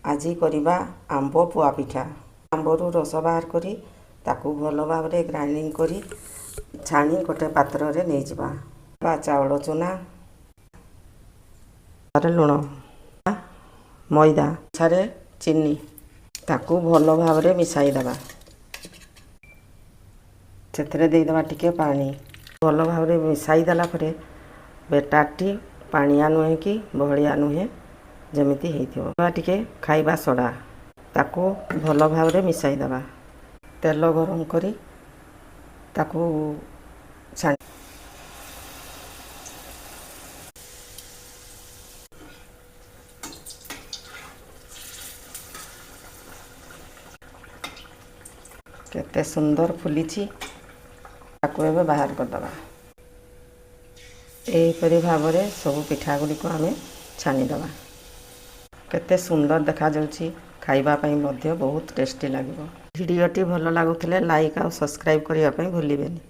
ଆଜି କରିବା ଆମ୍ବ ପୁଆ ପିଠା। ଆମ୍ବରୁ ରସ ବାହାର କରି ତାକୁ ଭଲ ଭାବରେ ଗ୍ରାଇଣ୍ଡିଙ୍ଗ କରି ଛାଣି ଗୋଟେ ପାତ୍ରରେ ନେଇଯିବା। ବା ଚାଉଳ ଚୁନା, ଲୁଣ, ମଇଦା, ଛାରେ ଚିନି, ତାକୁ ଭଲ ଭାବରେ ମିଶାଇ ଦେବା। ସେଥିରେ ଦେଇଦେବା ଟିକେ ପାଣି। ଭଲ ଭାବରେ ମିଶାଇ ଦେଲା ପରେ ବେଟାରଟି ପାଣିଆ ନୁହେଁ କି ବହଳିଆ ନୁହେଁ, ଯେମିତି ହେଇଥିବ। ଟିକେ ଖାଇବା ସୋଡ଼ା, ତାକୁ ଭଲ ଭାବରେ ମିଶାଇ ଦେବା। ତେଲ ଗରମ କରି ତାକୁ ଛାଣି। କେତେ ସୁନ୍ଦର ଫୁଲିଛି! ତାକୁ ଏବେ ବାହାର କରିଦେବା। ଏହିପରି ଭାବରେ ସବୁ ପିଠା ଗୁଡ଼ିକୁ ଆମେ ଛାଣିଦେବା। କେତେ ସୁନ୍ଦର ଦେଖାଯାଉଛି! ଖାଇବା ପାଇଁ ମଧ୍ୟ ବହୁତ ଟେଷ୍ଟି ଲାଗିବ। ଭିଡ଼ିଓଟି ଭଲ ଲାଗୁଥିଲେ ଲାଇକ୍ ଆଉ ସବସ୍କ୍ରାଇବ୍ କରିବା ପାଇଁ ଭୁଲିବେନି।